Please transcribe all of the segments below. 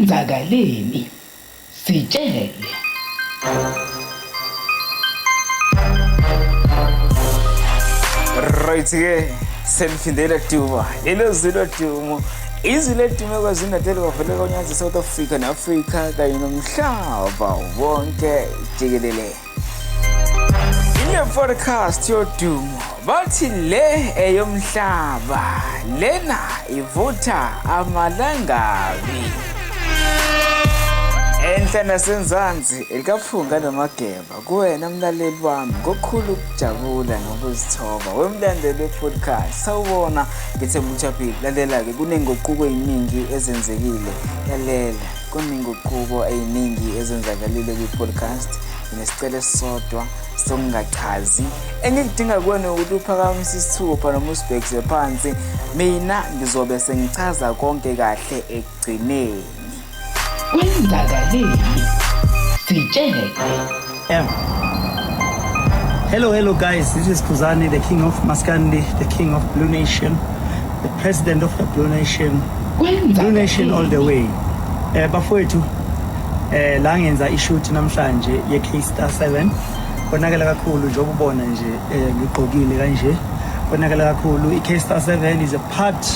Kwenzakaleni? Sitshele. Right ke seliphindela duma lelo zwi lodumo izwi ledume KwaZulu-Natal kwavele konyazi South Africa ne-Afrika kanye nomhlaba wonke jikelele. Ile podcast yodumo bathi le eyomhlaba lena ivutha amalangabi enhla nasenzansi elikaphunga nomageba kuwena mlaleli wami ngokukhulu ukujabula nokuzithoba wemlandeli we-podcast sawubona ngithemba ukuthi uyaphila lalela-ke kunenguquko ey'ningi ezenzekile lalela Kunenguquko eziningi ezenzakalile kwi-podcast. Nginesicelo esisodwa sokungachazi. Engikudinga kuwena ukuthi uphakamise isithupha noma usibhekise phansi. Mina ngizobe sengichaza konke kahle ekugcineni. Kwenzakaleni? Sitshele. M. Hello, hello guys. This is Khuzani, the king of Maskandi, the king of Blue Nation, the president of the Blue Nation. Blue Nation all the way. Eh bafowethu eh la ngenza ishoot namhlanje ye K Star 7. Konakala kakhulu njengoba ubona nje eh ngigqokile kanje. Konakala kakhulu i K Star 7 is a part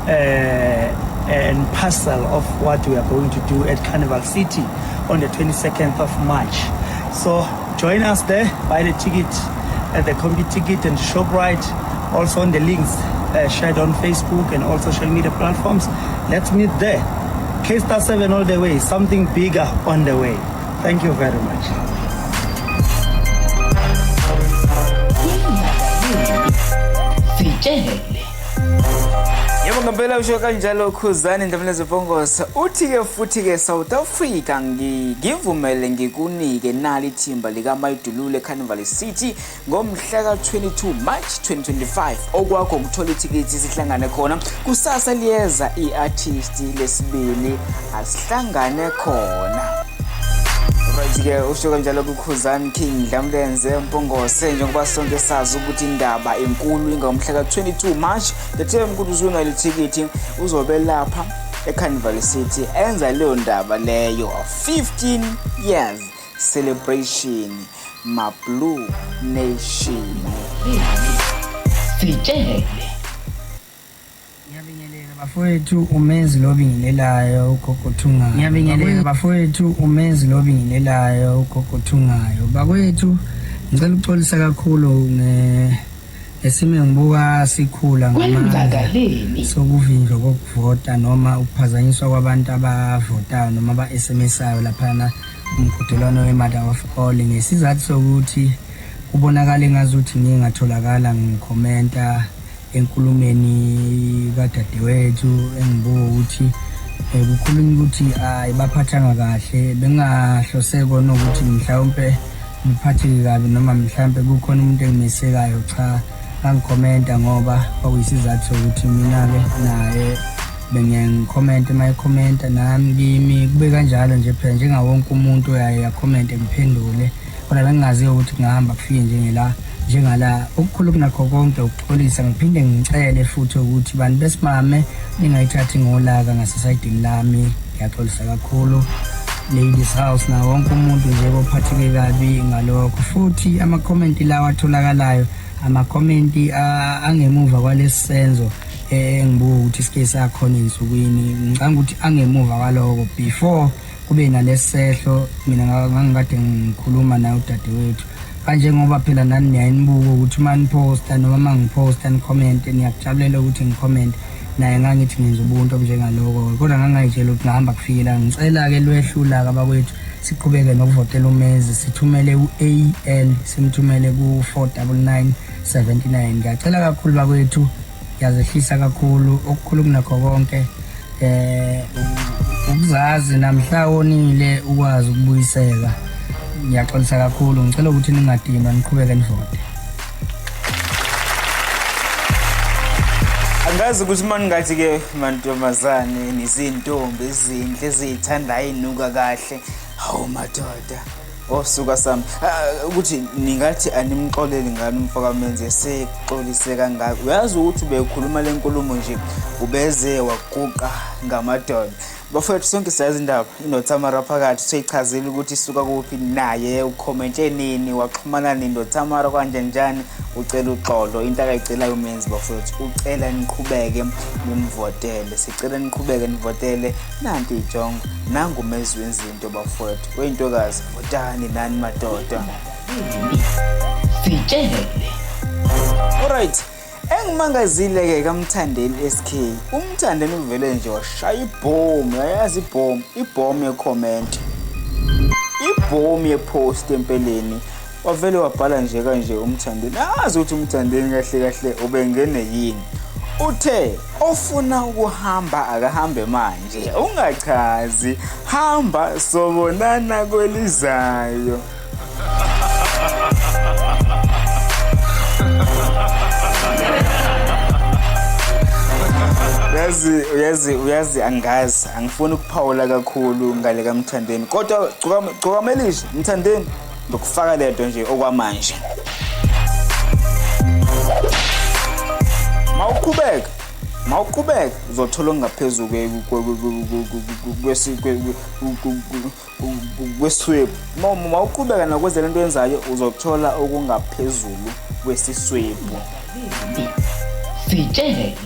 eh and parcel of what we are going to do at Carnival City on the 22nd of March. So join us there, buy the ticket at the Computicket and ShopRite, also on the links shared on Facebook and all social media platforms. Let's meet there. K-Star 7 all the way, something bigger on the way. Thank you very much. Sitshele. Yebo ngempela usho kanjalo Khuzani Ndlamini Zibhongose uthi-ke futhi-ke South Africa ngivumele ngikunike nali ithimba likaMayidulule Carnival City ngomhla ka-22 March 2025 okwakho ukuthola ithikithi sihlangane khona kusasa liyeza i-artist lesibili asihlangane khona. Right ke usho kanjalo kuKhuzani King Dlamlenze Mpungose njengoba sonke sazi ukuthi indaba enkulu ingomhla ka-22 March the time ukuthi usunalo ithikithi uzobe lapha eCarnival City enza leyo ndaba leyo 15 years celebration ma Blue Nation. Sitshele. Ngiyabingelela bafowethu umenzi lo obingelelayo ugogo Thungayo. Ngiyabingelela bafowethu umenzi lo obingelelayo ugogo Thungayo. Bakwethu ngicela ukuxolisa kakhulu nge esime ngibuka sikhula Kwenzakaleni? Sokuvinjwa kokuvota noma ukuphazanyiswa kwabantu abavotayo noma aba-SMSayo laphana umqhudelwano we-Mother of All ngesizathu sokuthi kubonakala engazuthi ngiye ngatholakala ngikhomenta enkulumeni kadadewethu engibuka ukuthi kukhulunywa ukuthi ayibaphathanga kahle bengahlose kona ukuthi mhlawumpe ngiphatheke kabi noma mhlawumpe kukhona umuntu engimesekayo. Cha, ngangikhomenta ngoba kwakuyisizathu sokuthi mina-ke naye bengiye ngikhomenta uma ekhomenta nami kimi kube kanjalo nje phela njengawonke umuntu oyaye akhomente ngiphendule, kodwa bengingaziyo ukuthi kungahamba kufike njengela njengala. Okukhulu kunakho konke ukuxolisa ngiphinde ngicele futhi ukuthi bantu besimame ningayithathi ngolaka ngasesayidini lami. Ngiyaxolisa kakhulu ladies house na wonke umuntu nje ophatheke kabi ngalokho. Futhi amakhomenti lawa atholakalayo amakhomenti angemuva kwalesi senzo engibuka ukuthi sike sakhona ey'nsukwini, ngicabanga ukuthi angemuva kwaloko before kube nalesehlo mina ngangikade ngikhuluma naye udadewethu kanjengoba phela nani niyayinibuka ukuthi uma niphosta noma uma ngiphosta nikhomente niyakujabulela ukuthi ngikhomente naye ngangithi ngenza ubuntu obunjengaloko kodwa ngangayitshela ukuthi ngahamba kufike la. Ngicela-ke lwehlula-ke abakwethu siqhubeke nokuvotela umezi sithumele u-AL simthumele ku-499 79. Ngiyacela kakhulu bakwethu, ngiyazehlisa kakhulu. Okukhulu kunakho konke ukuzazi namhla wonile ukwazi ukubuyiseka. Ngiyaxolisa kakhulu, ngicela ukuthi ningadinwa niqhubeke nivote. Angazi ukuthi uma ningathi-ke mantombazane nizintombi ezinhle eziyithandayo inuka kahle, hawu madoda osuka sami ukuthi ningathi animxoleli ngani umfo kaMenzi esexolise kangaka. Uyazi ukuthi ubekhuluma le nkulumo nje ubeze waguqa ngamadoda. Bafowethu, sonke siyazi indaba inoTamara phakathi, seyichazile ukuthi isuka kuphi, naye ukhomente nini, waxhumana nini noTamara, kanjani njani, ucela uxolo. Into akayicelayo uMenzi bafowethu, ucela niqhubeke nimvotele, sicela niqhubeke nivotele. Nanti ijongo, nangu uMenzi wezinto bafowethu, weyintokazi, votani nani madoda. Sitshele. Alright, engimangazile-ke kaMthandeni SK, uMthandeni uvele nje washaya ibhomu, yayazi ibhomu, ibhomu ye-comment, ibhomu ye-post empeleni. Wavele wabhala nje kanje uMthandeni, azi ukuthi uMthandeni kahle kahle ubengene yini. Uthe ofuna ukuhamba akahambe manje, ungachazi, hamba sobonana kwelizayo. Uyazi, uyazi, uyazi, angazi, angifuni ukuphawula kakhulu ngale kaMthandeni, kodwa gcokamelisha Mthandeni, ngokufaka lento nje okwamanje. Mawuqhubeka, mawuqhubeka uzothola okungaphezulu kwesiswebu. Mawuqhubeka nakwenza lento yenzayo uzothola okungaphezulu kwesiswebu. Sitshele.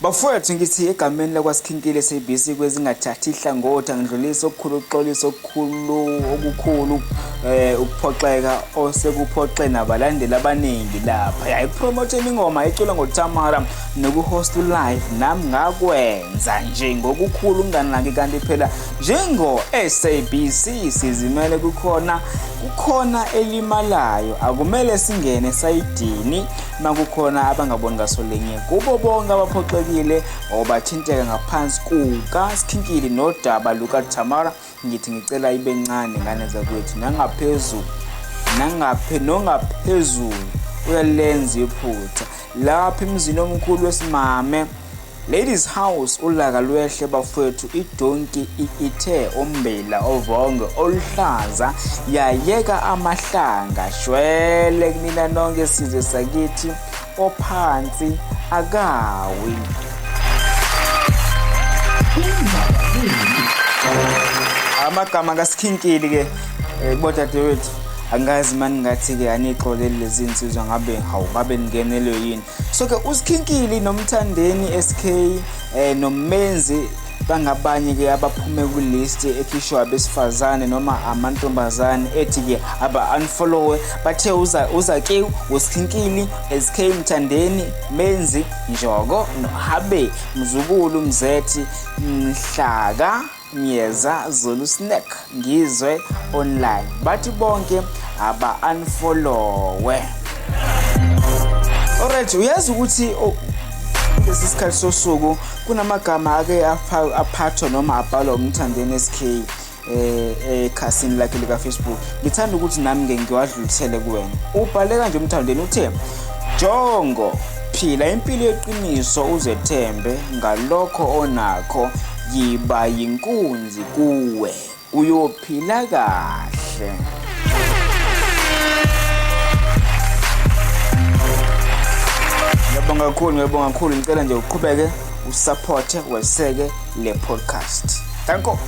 Bafowethu, ngithi egameni lakwaSikhinkile SABC kwezingathathi ihlangothi, angidlulise okukhulu ukuxolisa okukhulu okukhulu ukuphoxeka osekuphoxe nabalandeli abaningi lapha. Yayipromote ingoma ecula ngoTamara nokuhost live, nami ngakwenza nje ngokukhulu unganaki, kanti phela njengo SABC sizimele, kukhona kukhona elimalayo, akumele singene sayidini makukhona abangaboni ngaso linye. Kubo bonke abaphoxekile obathinteka ngaphansi kukaSikhinkili nodaba lukaTamara, ngithi ngicela ibe ncane ngane zakwethu, nangaphezulu nangaphe nongaphezulu uyalenza iphutha lapha emzini omkhulu wesimame Ladies House. Ulaka lwehle bafowethu, idonki ithe umbila ovonge oluhlaza yayeka amahlanga. Shwele kunina nonke sizwe sakithi, ophansi akawi. Amagama kaSikhinkili ke bodadewethu, angazi mani ngathi-ke aniyixoleli lezi nsizwa, ngabe hawu ngabe ningenelwe yini. So ke uSikhinkili noMthandeni SK noMenzi bangabanye ke abaphume kulist ekhishwa abesifazane noma amantombazane ethi ke aba unfollow. Bathe uza uza ke uSikhinkili SK, Mthandeni, Menzi, Njoko noHabe Mzukulu, Mzethi, Mhlaka, Myeza, Zulu Snack, Ngizwe Online, bathi bonke aba unfollowe. Alright, uyazi ukuthi kulesi sikhathi sosuku kunamagama ake aphathwa noma abhalwa uMthandeni SK ekhasini lakhe lika Facebook. Ngithanda ukuthi nami ngeke ngiwadlulisele kuwena. Ubhale kanje uMthandeni, uthe: Jongo, phila impilo yeqiniso, uzethembe ngalokho onakho, yiba yinkunzi kuwe, uyophila kahle. Ngiyabonga kakhulu, ngiyabonga kakhulu. Ngicela nje uqhubeke usupporte, weseke le podcast. Danko.